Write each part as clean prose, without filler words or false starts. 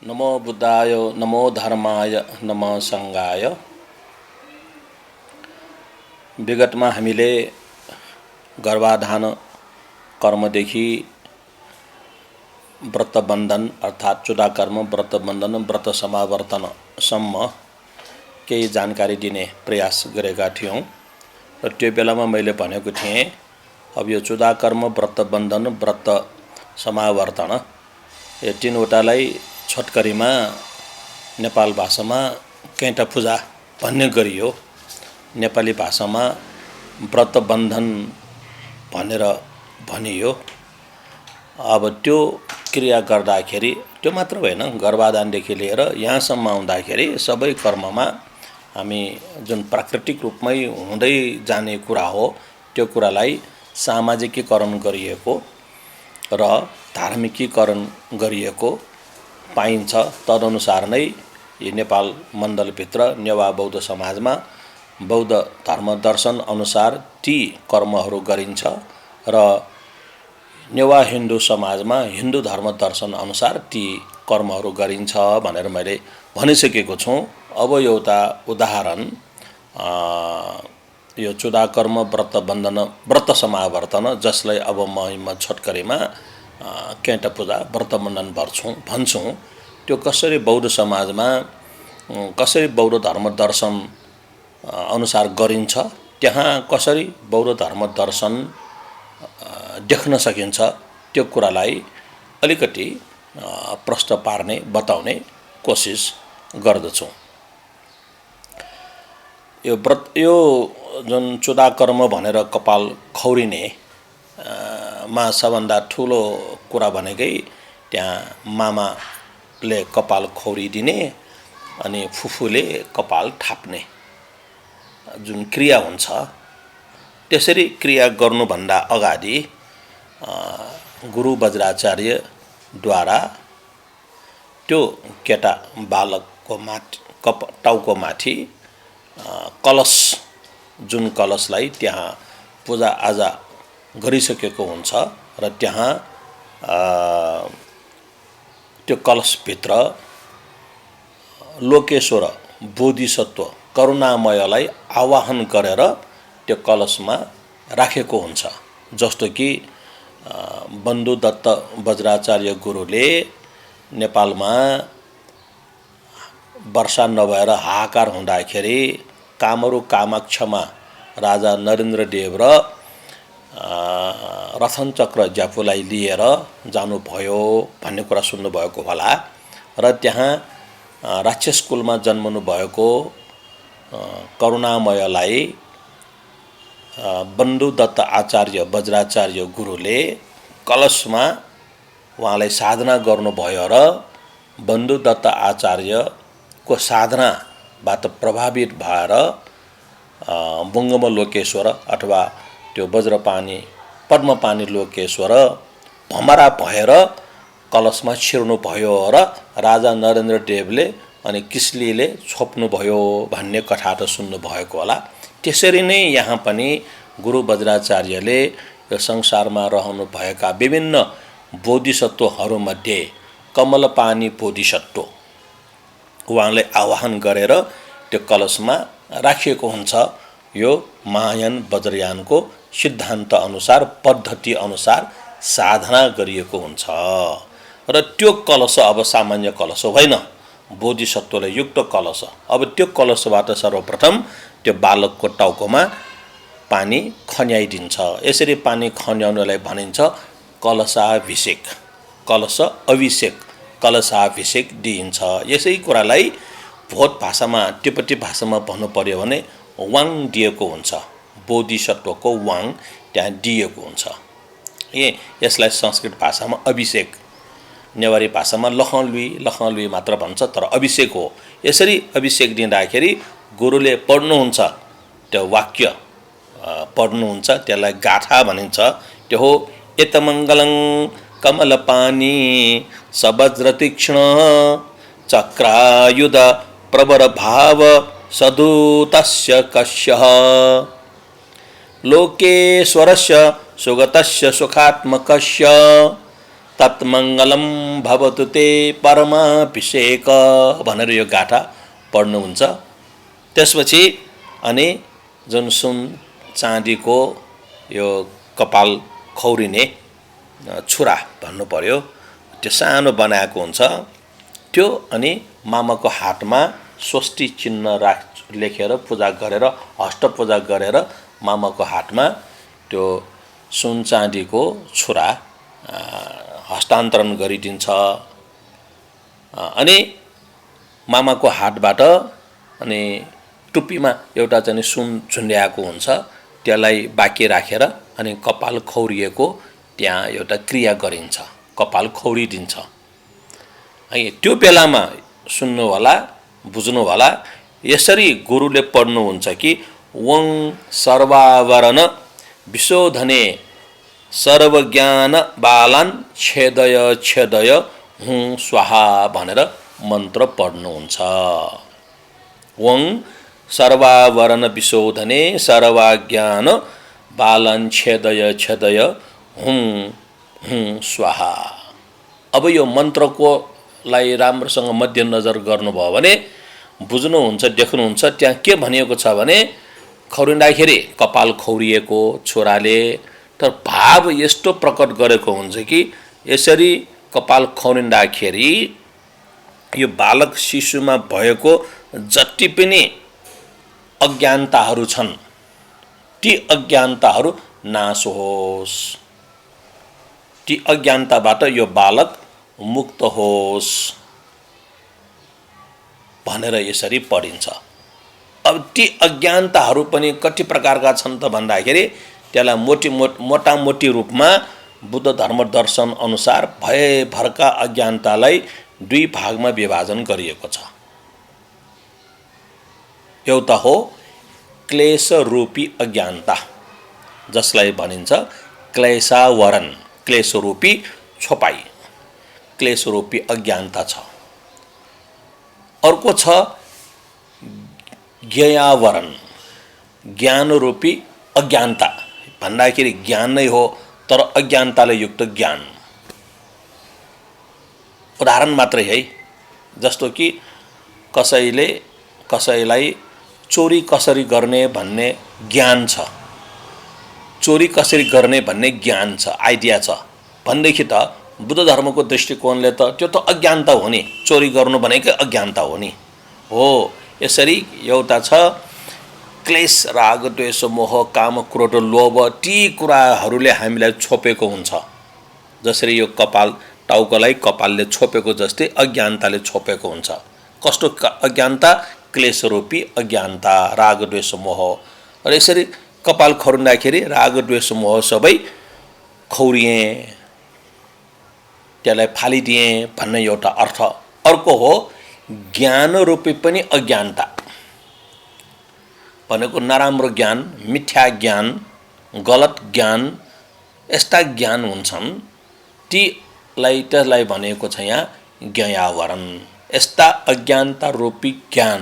नमो बुद्धाय नमो धर्माय नमो संघाय। विगतमा हामीले गर्भाधान कर्मदेखि व्रतबन्धन अर्थात् चुडाकर्म, व्रतबन्धन, व्रत समावर्तनसम्म केही जानकारी दिने प्रयास गरेका थियौँ र त्यो बेलामा मैले भनेको थिएँ अब यो चुडाकर्म, व्रतबन्धन, व्रत समावर्तन यो तीनवटालाई छोटकरीमा नेपाल भाषामा कैँटा पूजा भन्ने गरियो। नेपाली भाषामा व्रतबन्धन भनेर भनियो। अब त्यो क्रिया गर्दाखेरि त्यो मात्र होइन, गर्भाधानदेखि लिएर यहाँसम्म आउँदाखेरि सबै कर्ममा हामी जुन प्राकृतिक रूपमै हुँदै जाने कुरा हो त्यो कुरालाई सामाजिकीकरण गरिएको र धार्मिकीकरण गरिएको पाइन्छ। तदनुसार नै यी नेपाल मण्डलभित्र नेवा बौद्ध समाजमा बौद्ध धर्म दर्शन अनुसार ती कर्महरू गरिन्छ र नेवा हिन्दू समाजमा हिन्दू धर्म दर्शन अनुसार ती कर्महरू गरिन्छ भनेर मैले भनिसकेको छु। अब एउटा उदाहरण यो चुडाकर्म, व्रतबन्धन, व्रत समावर्तन जसलाई अब म छोटकरीमा कैँटा पूजा, व्रतबन्धन भन्छु त्यो कसरी बौद्ध समाजमा कसरी बौद्ध धर्म दर्शन अनुसार गरिन्छ, त्यहाँ कसरी बौद्ध धर्म दर्शन देख्न सकिन्छ त्यो कुरालाई अलिकति प्रश्न पार्ने, बताउने कोसिस गर्दछु। यो जुन चुडाकर्म भनेर कपाल खौरिने मा सबभन्दा ठुलो कुरा भनेकै त्यहाँ मामाले कपाल खौरिदिने अनि फुफूले कपाल थाप्ने जुन क्रिया हुन्छ, त्यसरी क्रिया गर्नुभन्दा अगाडि गुरु वज्राचार्यद्वारा त्यो केटा बालकको टाउको माथि कलश, जुन कलशलाई त्यहाँ पूजाआजा गरिसकेको हुन्छ र त्यहाँ त्यो कलशभित्र लोकेश्वर बोधिसत्व करुणामयलाई आवाहन गरेर त्यो कलशमा राखेको हुन्छ। जस्तो कि बन्धुदत्त वज्राचार्य गुरुले नेपालमा वर्षा नभएर हाहाकार हुँदाखेरि कामरू कामाक्षमा राजा नरेन्द्रदेव र रतन चक्र ज्याफूलाई लिएर जानुभयो भन्ने कुरा सुन्नुभएको होला र त्यहाँ राक्षस कुलमा जन्मनु भएको करुणामयलाई बन्धुदत्त आचार्य वज्राचार्य गुरुले कलशमा उहाँलाई साधना गर्नुभयो र बन्धुदत्त आचार्यको साधनाबाट प्रभावित भएर बुङ्गम लोकेश्वर अथवा त्यो वज्रपानी पद्मपानी लोकेश्वर भमरा भएर कलशमा छिर्नुभयो र राजा नरेन्द्रदेवले अनि किस्लीले छोप्नुभयो भन्ने कथा त सुन्नुभएको होला। त्यसरी नै यहाँ पनि गुरु वज्राचार्यले यो संसारमा रहनुभएका विभिन्न बोधिसत्वहरूमध्ये कमलपानी बोधिसत्व उहाँले आवाहन गरेर त्यो कलशमा राखिएको हुन्छ। यो महायान वज्रयानको सिद्धान्त अनुसार, पद्धति अनुसार साधना गरिएको हुन्छ र त्यो कलश अब सामान्य कलश होइन, बोधिसत्वले युक्त कलश। अब त्यो कलशबाट सर्वप्रथम त्यो बालकको टाउकोमा पानी खन्याइदिन्छ। यसरी पानी खन्याउनलाई भनिन्छ कलशाभिषेक, कलश अभिषेक, कलशाभिषेक दिइन्छ। यसै कुरालाई भोट भाषामा, तिब्बती भाषामा भन्नु पर्यो भने वाङ दिएको हुन्छ। बोधिसत्वको वाङ त्यहाँ दिएको हुन्छ। यसलाई संस्कृत भाषामा अभिषेक, नेवारी भाषामा लखनलुई मात्र भन्छ, तर अभिषेक हो। यसरी अभिषेक दिँदाखेरि गुरुले पढ्नुहुन्छ, त्यो वाक्य पढ्नुहुन्छ, त्यसलाई गाथा भनिन्छ। त्यो हो एतमङ्गलं कमलपानी सवज्रतीक्ष्ण चक्रायुध प्रवर भाव सदूतस्य कश्यः लोकेश्वरस्य सुगतस्य सुखात्मकस्य तत्मङ्गलम भवतु ते परमाभिषेक भनेर यो गाथा पढ्नुहुन्छ। त्यसपछि अनि जुन सुन चाँदीको यो कपाल खौरिने छुरा भन्नु पर्यो, त्यो सानो बनाएको हुन्छ। त्यो अनि मामाको हातमा स्वस्ति चिन्ह लेखेर पूजा गरेर, हस्त पूजा गरेर मामाको हातमा त्यो सुन चाँदीको छुरा हस्तान्तरण गरिदिन्छ। अनि मामाको हातबाट अनि टुप्पीमा एउटा चाहिँ सुन झुन्ड्याएको हुन्छ, त्यसलाई बाँकी राखेर अनि कपाल खौरिएको त्यहाँ एउटा क्रिया गरिन्छ, कपाल खौरिदिन्छ। है त्यो बेलामा सुन्नु होला, बुझ्नु होला, यसरी गुरुले पढ्नुहुन्छ कि वं सर्वावरण विशोधने सर्वज्ञान बालान छेदय छेदय हुँ स्वाहा भनेर मन्त्र पढ्नुहुन्छ। वं सर्वावरण विशोधने सर्वज्ञान बालान छेदय छेदय हुँ हुँ स्वाहा। अब यो मन्त्रको लाई राम्रोसँग मध्यनजर गर्नुभयो भने बुझ्नुहुन्छ, देख्नुहुन्छ त्यहाँ के भनिएको छ भने खौरिँदाखेरि कपाल खौरिएको छोराले, तर भाव यस्तो प्रकट गरेको हुन्छ कि यसरी कपाल खौरिँदाखेरि यो बालक शिशुमा भएको जति पनि अज्ञानताहरू छन् ती अज्ञानताहरू नाश होस्, ती अज्ञानताबाट यो बालक मुक्त होस् भनेर यसरी पढिन्छ। अब ती अज्ञानताहरू पनि कति प्रकारका छन् त भन्दाखेरि त्यसलाई मोटामोटी रूपमा बुद्ध धर्म दर्शन अनुसार भयभरका अज्ञानतालाई दुई भागमा विभाजन गरिएको छ। एउटा हो क्लेश रूपी अज्ञानता, जसलाई भनिन्छ क्लेशावरण, क्लेश रूपी छोपाई, क्लेश रूपी अज्ञानता छ। अर्को छ ज्ञेयावरण, ज्ञान रूपी अज्ञानता भन्दाखेरि ज्ञान नै हो तर अज्ञानताले युक्त ज्ञान। उदाहरण मात्रै है, जस्तो कि कसैलाई चोरी कसरी गर्ने भन्ने ज्ञान छ, चोरी कसरी गर्ने भन्ने ज्ञान छ, आइडिया छ भनेदेखि त बुद्ध धर्मको दृष्टिकोणले त त्यो त अज्ञानता हो नि, चोरी गर्नु भनेकै अज्ञानता हो नि। हो यसरी एउटा छ क्लेश, राग द्वेष मोह काम क्रोध लोभ, ती कुराहरूले हामीलाई छोपेको हुन्छ। जसरी यो कपाल टाउकोलाई कपालले छोपेको जस्तै अज्ञानताले छोपेको हुन्छ। कस्तो अज्ञानता? क्लेश रूपी अज्ञानता, राग द्वेष मोह। र यसरी कपाल खौरिँदाखेरि राग द्वेष मोह सबै खौरिए, त्यसलाई फालिदिए भन्ने एउटा अर्थ। अर्को हो ज्ञान रूपी पनि अज्ञानता भनेको नराम्रो ज्ञान, मिथ्या ज्ञान, गलत ज्ञान, यस्ता ज्ञान हुन्छन्, त्यसलाई भनेको छ यहाँ ज्ञेयावरण। यस्ता अज्ञानता रूपी ज्ञान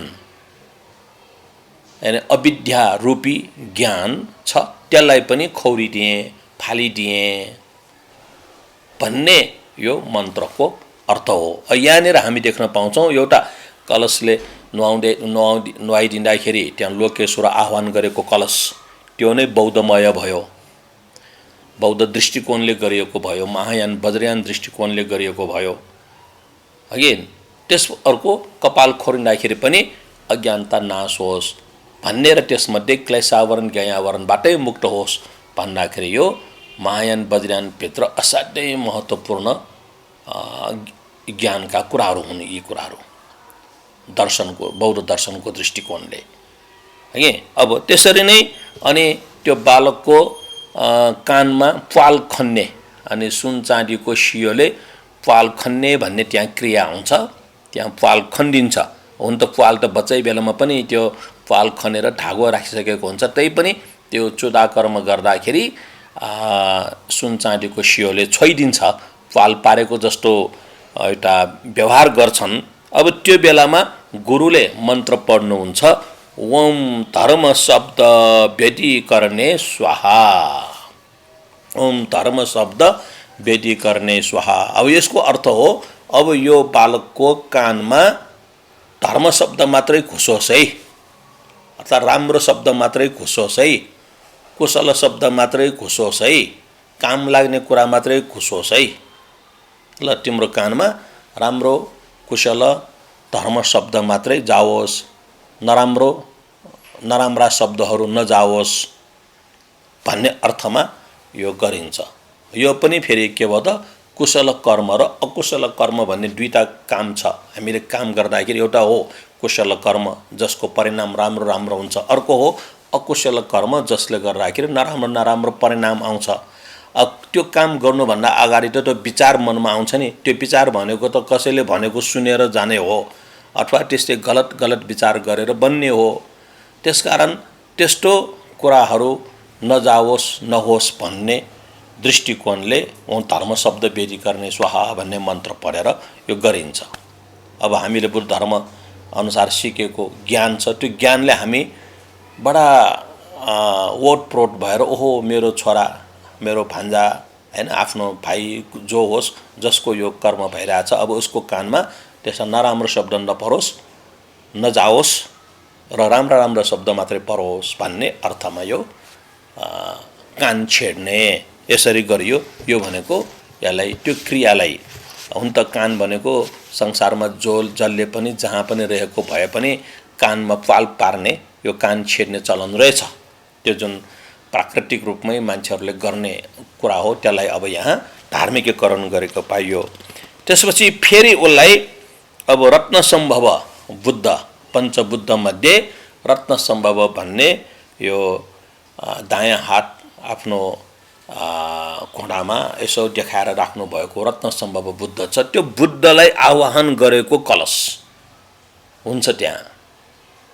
यानी अविद्या रूपी ज्ञान छ, त्यसलाई पनि खौरिदिए, फालिदिए भन्ने यो मन्त्रको अर्थ हो। यहाँनिर हामी देख्न पाउँछौँ एउटा कलशले नुहाइदिँदाखेरि त्यहाँ लोकेश्वर आह्वान गरेको कलश, त्यो नै बौद्धमय भयो, बौद्ध दृष्टिकोणले गरिएको भयो, महायान वज्रयान दृष्टिकोणले गरिएको भयो। अगेन त्यस अर्को कपाल खौरिँदाखेरि पनि अज्ञानता नाश होस् भन्ने र त्यसमध्ये क्लेशावरण ज्ञेयावरणबाटै मुक्त होस् भन्दाखेरि यो महायान वज्रयान भित्र असाध्यै महत्त्वपूर्ण ज्ञानका कुराहरू हुन्। यी कुराहरू दर्शनको, बौद्ध दर्शनको दृष्टिकोणले है। अब त्यसरी नै अनि त्यो बालकको कानमा प्वाल खन्ने, अनि सुन चाँदीको सियोले प्वाल खन्ने भन्ने त्यहाँ क्रिया हुन्छ, त्यहाँ प्वाल खनिदिन्छ। हुन त प्वाल त बच्चै बेलामा पनि त्यो प्वाल खनेर धागो राखिसकेको हुन्छ, तै पनि त्यो चुदाकर्म गर्दाखेरि सुन चाँदीको सियोले छोइदिन्छ, प्वाल पारेको जस्तो एउटा व्यवहार गर्छन्। अब त्यो बेलामा गुरुले मन्त्र पढ्नुहुन्छ, ओम धर्म शब्द व्यतिकरणे स्वाहा। ओम धर्म शब्द वेदी गर्ने स्वाहा। अब यसको अर्थ हो अब यो बालकको कानमा धर्म शब्द मात्रै घुसोस् है, अर्थात् राम्रो शब्द मात्रै घुसोस् है, कुशल शब्द मात्रै घुसोस् है, काम लाग्ने कुरा मात्रै घुसोस् है। ल तिम्रो कानमा राम्रो कुशल धर्म शब्द मात्रै जाओस्, नराम्रा शब्दहरू नजाओस् भन्ने अर्थमा यो गरिन्छ। यो पनि फेरि के भयो त, कुशल कर्म र अकुशल कर्म भन्ने दुईटा काम छ। हामीले काम गर्दाखेरि एउटा हो कुशल कर्म जसको परिणाम राम्रो राम्रो हुन्छ, अर्को हो अकुशल कर्म जसले गर्दाखेरि नराम्रो परिणाम आउँछ। त्यो काम गर्नुभन्दा अगाडि त त्यो विचार मनमा आउँछ नि, त्यो विचार भनेको त कसैले भनेको सुनेर जाने हो अथवा त्यस्तै गलत विचार गरेर बन्ने हो। त्यसकारण त्यस्तो कुराहरू नजाओस् नहोस् भन्ने दृष्टिकोणले धर्म शब्द वेदी गर्ने स्वाहा भन्ने मन्त्र पढेर यो गरिन्छ। अब हामीले बुद्ध धर्म अनुसार सिकेको ज्ञान छ, त्यो ज्ञानले हामी बडा ओतप्रोत भएर ओहो मेरो छोरा मेरो भान्जा हैन आफ्नो भाइ जो होस् जसको यो कर्म भइरहेछ अब उसको कानमा त्यस्ता नराम्रो शब्द नपरोस् नजाओस् र राम्रा शब्द मात्रै परोस् भन्ने अर्थमा यो कान छेड्ने यसरी गरियो। यो भनेको यसलाई त्यो क्रियालाई हुन त कान भनेको संसारमा जसले पनि जहाँ पनि रहेको भए पनि कानमा पाल पार्ने यो कान छेड्ने चलन रहेछ। त्यो जुन प्राकृतिक रूपमै मान्छेहरूले गर्ने कुरा हो त्यसलाई अब यहाँ धार्मिकीकरण गरेको पाइयो। त्यसपछि फेरि उसलाई अब रत्न सम्भव बुद्ध पञ्चबुद्ध मध्ये रत्न सम्भव भन्ने यो दायाँ हात आफ्नो घुँडामा यसो देखाएर राख्नु भएको रत्न सम्भव बुद्ध छ। त्यो बुद्धलाई आवाहन गरेको कलश हुन्छ त्यहाँ,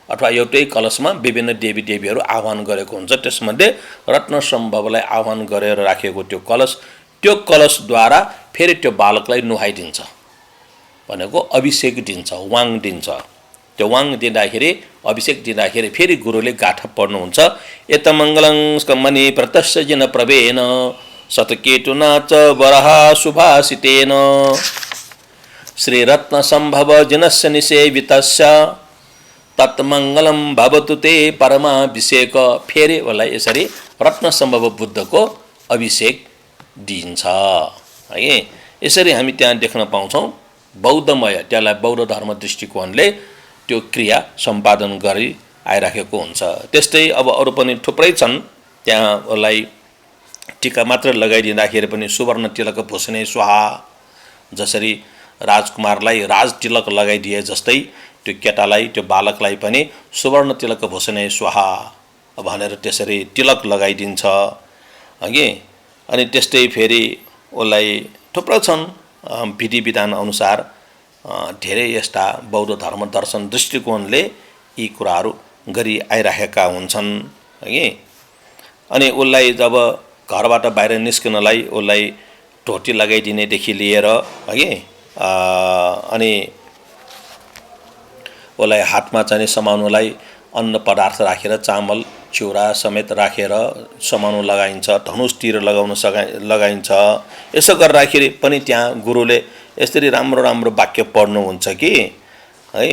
अथवा एउटै कलशमा विभिन्न देवी देवीहरू आह्वान गरेको हुन्छ। त्यसमध्ये रत्न सम्भवलाई आह्वान गरेर राखेको त्यो कलशद्वारा फेरि त्यो बालकलाई नुहाइदिन्छ भनेको अभिषेक दिन्छ, वाङ दिन्छ। त्यो वाङ दिँदाखेरि अभिषेक दिँदाखेरि फेरि गुरुले गाथा पढ्नुहुन्छ, एतमङ्गलं स्कमनि प्रतस्य जिन प्रवेन शतकेतुना च वरहा सुभाषितेन श्रीरत्न सम्भव जिनस्य निसेवितस्य तत्मङ्गलम भवतु ते परमाभिषेक। फेरि उसलाई यसरी रत्न सम्भव बुद्धको अभिषेक दिन्छ है। यसरी हामी त्यहाँ देख्न पाउँछौँ बौद्धमय, त्यसलाई बौद्ध धर्म दृष्टिकोणले त्यो क्रिया सम्पादन गरी आइराखेको हुन्छ। त्यस्तै अब अरू पनि थुप्रै छन्। त्यहाँ उसलाई टीका मात्र लगाइदिँदाखेरि पनि सुवर्ण तिलक भूषणे स्वाहा, जसरी राजकुमारलाई राज तिलक लगाइदिए जस्तै त्यो केटालाई त्यो बालकलाई पनि सुवर्ण तिलक भूषणे स्वाहा भनेर त्यसरी तिलक लगाइदिन्छ हगि। अनि त्यस्तै फेरि उसलाई थुप्रो छन् विधि विधान अनुसार धेरै यस्ता बौद्ध धर्म दर्शन दृष्टिकोणले यी कुराहरू गरी आइरहेका हुन्छन् हगि। अनि उसलाई जब घरबाट बाहिर निस्किनलाई उसलाई ढोटी लगाइदिनेदेखि लिएर हगि अनि उसलाई हातमा चाहिँ समाउनुलाई अन्न पदार्थ राखेर चामल चिउरा समेत राखेर समाउनु लगाइन्छ, धनुषतिर लगाइन्छ। यसो गर्दाखेरि पनि त्यहाँ गुरुले यसरी राम्रो वाक्य पढ्नुहुन्छ कि है,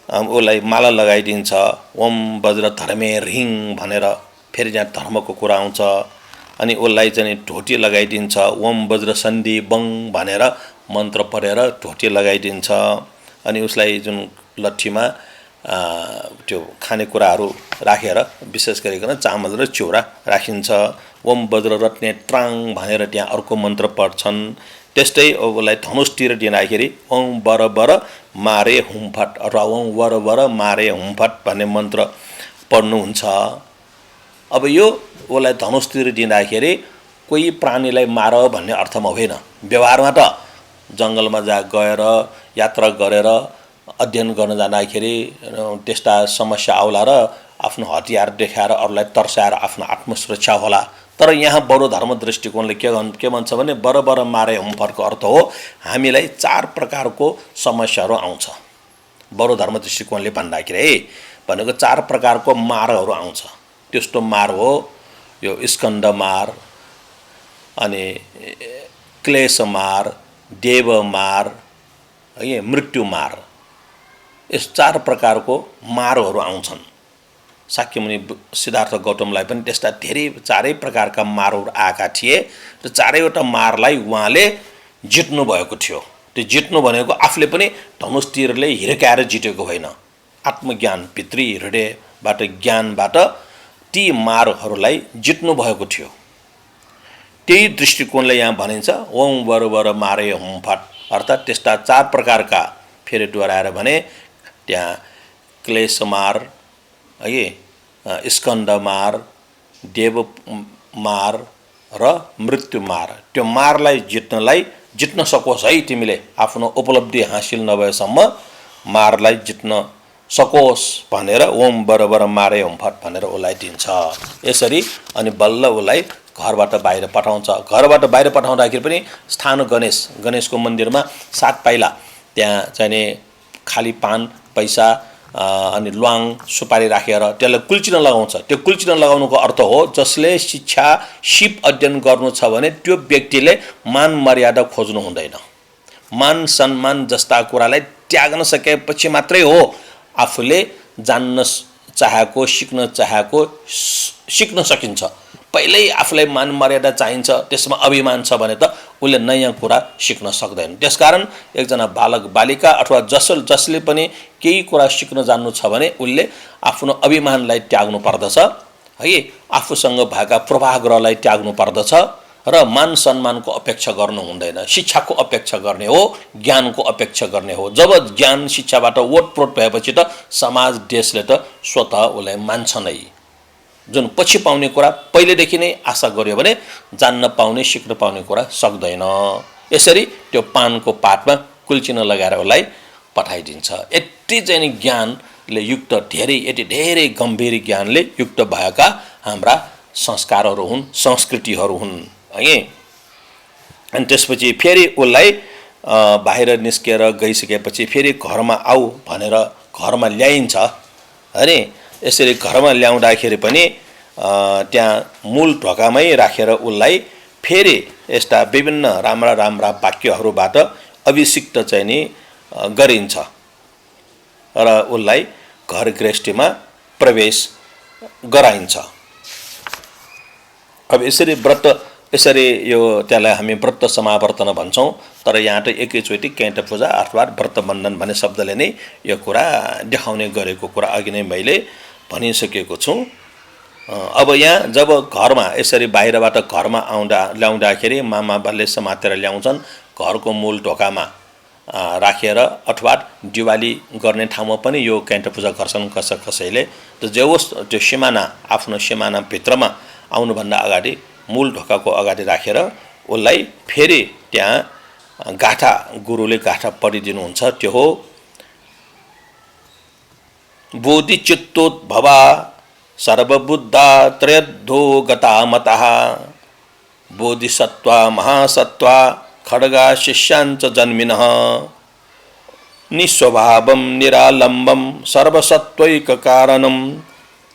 उसलाई माला लगाइदिन्छ ओम वज्र धर्मे रिङ भनेर, फेरि त्यहाँ धर्मको कुरा आउँछ। अनि उसलाई चाहिँ ढोटी लगाइदिन्छ ओम वज्र सन्धि बङ भनेर मन्त्र पढेर ढोटी लगाइदिन्छ। अनि उसलाई जुन लट्ठीमा त्यो खानेकुराहरू राखेर विशेष गरिकन चामल र चिउरा राखिन्छ। ओम वज्र रत्ने ट्राङ भनेर त्यहाँ अर्को मन्त्र पढ्छन्। त्यस्तै उसलाई धनुषतिर दिँदाखेरि ओम वर वर मारे हुम्फट अथवा ओम वर वर मारे हुम्फट भन्ने मन्त्र पढ्नुहुन्छ। अब यो उसलाई धनुषतिर दिँदाखेरि कोही प्राणीलाई मार भन्ने अर्थमा होइन। व्यवहारमा त जङ्गलमा गएर यात्रा गरेर अध्ययन गर्न जाँदाखेरि त्यस्ता समस्या आउला र आफ्नो हतियार देखाएर अरूलाई तर्साएर आफ्नो आत्मसुरक्षा होला। तर यहाँ बौद्ध धर्म दृष्टिकोणले के भन्छ भने बर मारे हुम्फटको अर्थ हो हामीलाई 4 प्रकारको समस्याहरू आउँछ। बौद्ध धर्म दृष्टिकोणले भन्दाखेरि है भनेको 4 प्रकारको मारहरू आउँछ। त्यस्तो मार हो यो स्कन्द मार, अनि क्लेशमार, देवमार, है मृत्युमार, यस 4 प्रकारको मारहरू आउँछन्। शाक्यमुनि सिद्धार्थ गौतमलाई पनि त्यस्ता धेरै 4 प्रकारका मारहरू आएका थिए र 4वटा मारलाई उहाँले जित्नु भएको थियो। त्यो जित्नु भनेको आफूले पनि धनुषतीरले हिर्काएर जितेको होइन, आत्मज्ञान भित्री हृदयबाट ज्ञानबाट ती मारहरूलाई जित्नु भएको थियो। त्यही दृष्टिकोणले यहाँ भनिन्छ ओम वर मारे हुम फट, अर्थात् त्यस्ता 4 प्रकारका फेरि दोहोऱ्याएर भने त्यहाँ क्लेशमार, है स्कन्दमार, देवमार र मृत्युमार, त्यो मारलाई जित्न सकोस् है, तिमीले आफ्नो उपलब्धि हासिल नभएसम्म मारलाई जित्न सकोस् भनेर ओम वर मारे हुम फट भनेर उसलाई दिन्छ। यसरी अनि बल्ल उसलाई घरबाट बाहिर पठाउँछ। घरबाट बाहिर पठाउँदाखेरि पनि स्थान गणेशको मन्दिरमा 7 पाइला त्यहाँ चाहिँ खाली पान पैसा अनि ल्वाङ सुपारी राखेर त्यसलाई कुल्चिन लगाउँछ। त्यो कुल्चिन लगाउनुको अर्थ हो जसले शिक्षा सिप अध्ययन गर्नु छ भने त्यो व्यक्तिले मान मर्यादा खोज्नु हुँदैन। मान सम्मान जस्ता कुरालाई त्याग्न सकेपछि मात्रै हो आफूले जान्न चाहेको सिक्न सकिन्छ। पहिल्यै आफूलाई मान मर्यादा चाहिन्छ, त्यसमा अभिमान छ भने त उसले नयाँ कुरा सिक्न सक्दैन। त्यसकारण एकजना बालक बालिका अथवा जसले पनि केही कुरा सिक्न जान्नु छ भने उसले आफ्नो अभिमानलाई त्याग्नु पर्दछ, है आफूसँग भएका पूर्वाग्रहलाई त्याग्नु पर्दछ र मान सम्मानको अपेक्षा गर्नु हुँदैन। शिक्षाको अपेक्षा गर्ने हो, ज्ञानको अपेक्षा गर्ने हो। जब ज्ञान शिक्षाबाट ओतप्रोत भएपछि त समाज देशले त स्वतः उसलाई मान्छ नै। जुन पछि पाउने कुरा पहिलेदेखि नै आशा गर्यो भने जान्न पाउने सिक्न पाउने कुरा सक्दैन। यसरी त्यो पानको पातमा कुल्चिन लगाएर उसलाई पठाइदिन्छ। यति चाहिँ ज्ञानले युक्त यति धेरै गम्भीर ज्ञानले युक्त भएका हाम्रा संस्कारहरू हुन्, संस्कृतिहरू हुन्, है। अनि त्यसपछि फेरि उसलाई बाहिर निस्केर गइसकेपछि फेरि घरमा आऊ भनेर घरमा ल्याइन्छ, अरे यसरी घरमा ल्याउँदाखेरि पनि त्यहाँ मूल ढोकामै राखेर उसलाई फेरि यस्ता विभिन्न राम्रा वाक्यहरूबाट अभिषिक्त चाहिँ नि गरिन्छ र उसलाई घर गृहस्थीमा प्रवेश गराइन्छ। अब यसरी यो त्यसलाई हामी व्रत समावर्तन भन्छौँ। तर यहाँ त एकैचोटि कैँट पूजा अर्थात् व्रत बन्धन भन्ने शब्दले नै यो कुरा देखाउने गरेको कुरा अघि नै मैले भनिसकेको छु। अब यहाँ जब घरमा यसरी बाहिरबाट घरमा ल्याउँदाखेरि मामा बाले समातेर ल्याउँछन्, घरको मूल ढोकामा राखेर अथवा दिवाली गर्ने ठाउँमा पनि यो कैँट पूजा गर्छन् कसैले। त जे होस् त्यो आफ्नो सिमानाभित्रमा आउनुभन्दा अगाडि मूल ढोकाको अगाडि राखेर उसलाई फेरि त्यहाँ गुरुले गाथा पढिदिनुहुन्छ। त्यो हो बोधिचित्तोद्भवा सर्वबुद्धा त्रयद्धो गता मतः बोधिसत्वा महासत्वा खड्गा शिष्यांच जन्मिनः निस्वभावं निरालम्बं सर्वसत्वैक कारणं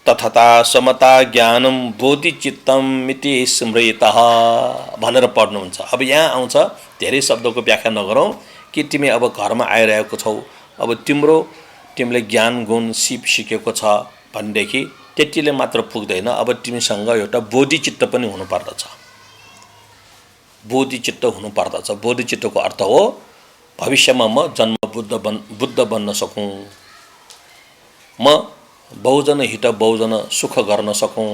तथता समता ज्ञानम बोधिचित्तम मिति स्मृतः भनेर पढ्नुहुन्छ। अब यहाँ आउँछ, धेरै शब्दको व्याख्या नगरौँ कि तिमी अब घरमा आइरहेको छौ, अब तिमीले ज्ञान गुण सिप सिकेको छ भनेदेखि त्यतिले मात्र पुग्दैन। अब तिमीसँग एउटा बोधिचित्त पनि हुनुपर्दछ। बोधिचित्तको अर्थ हो भविष्यमा म जन्म बुद्ध बन्न सकूँ, म बहुजन हित बहुजन सुख गर्न सकूँ,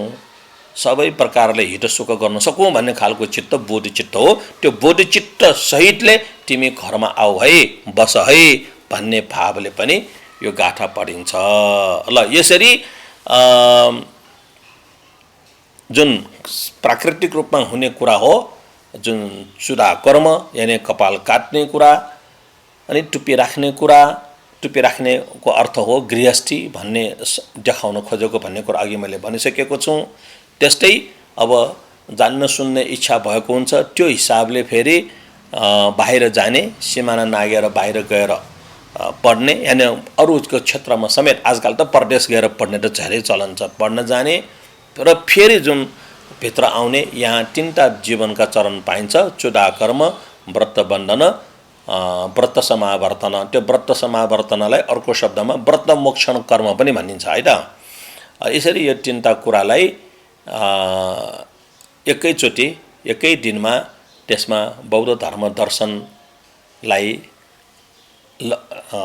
सबै प्रकारले हित सुख गर्न सकूँ भन्ने खालको चित्त बोधिचित्त हो। त्यो बोधिचित्त सहितले तिमी घरमा आऊ है, बस है भन्ने भावले पनि यो गाथा पढिन्छ। ल यसरी जुन प्राकृतिक रूपमा हुने कुरा हो, जुन सुधा कर्म यानी कपाल काट्ने कुरा अनि टुप्पी राख्ने कुरा, टुप्पी राख्नेको अर्थ हो गृहस्थी भन्ने देखाउन खोजेको भन्ने कुरा अघि मैले भनिसकेको छु। त्यस्तै अब जान्न सुन्ने इच्छा भएको हुन्छ, त्यो हिसाबले फेरि बाहिर जाने, सिमाना नागेर बाहिर गएर पढ्ने, यानी अरूको क्षेत्रमा समेत आजकल त परदेश गएर पढ्ने त धेरै चलन छ, पढ्न जाने र फेरि जुन भित्र आउने। यहाँ 3टा जीवनका चरण पाइन्छ, चुदा कर्म, व्रत बन्धन व्रत समावर्तन, त्यो व्रत समावर्तनलाई अर्को शब्दमा व्रत मोक्षण कर्म पनि भनिन्छ हैन। यसरी यो तीनटा कुरालाई एकैचोटि एकै दिनमा त्यसमा बौद्ध धर्म दर्शनलाई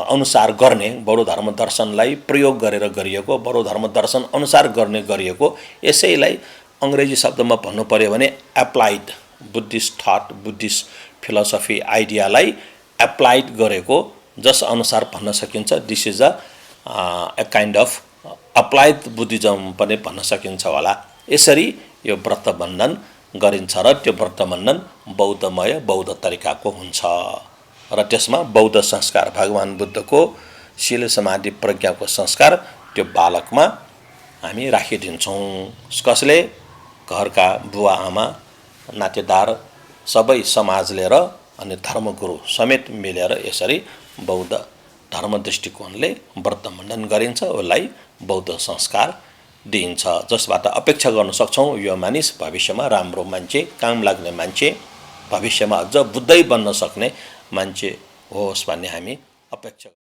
अनुसार गर्ने, बौद्ध धर्म दर्शनलाई प्रयोग गरेर गरिएको, बौद्ध धर्म दर्शन अनुसार गर्ने गरिएको, यसैलाई अङ्ग्रेजी शब्दमा भन्नु पर्यो भने applied Buddhist thought, Buddhist philosophy आइडियालाई एप्लाइड गरेको, जस अनुसार भन्न सकिन्छ this is a kind of applied Buddhism पनि भन्न सकिन्छ होला। यसरी यो व्रत बन्धन गरिन्छ र त्यो व्रत बन्धन बौद्धमय बौद्ध तरिकाको हुन्छ र त्यसमा बौद्ध संस्कार, भगवान बुद्धको शील समाधि प्रज्ञाको संस्कार त्यो बालकमा हामी राखिदिन्छौँ। कसले? घरका बुवा आमा, नातेदार, सबै समाजले र अनि धर्मगुरु समेत मिलेर यसरी बौद्ध धर्म दृष्टिकोणले व्रत बन्धन गरिन्छ, उसलाई बौद्ध संस्कार दिइन्छ, जसबाट अपेक्षा गर्न सक्छौँ यो मानिस भविष्यमा राम्रो मान्छे, काम लाग्ने मान्छे, भविष्यमा अझ बुद्धै बन्न सक्ने मान्छे होस् भन्ने हामी अपेक्षा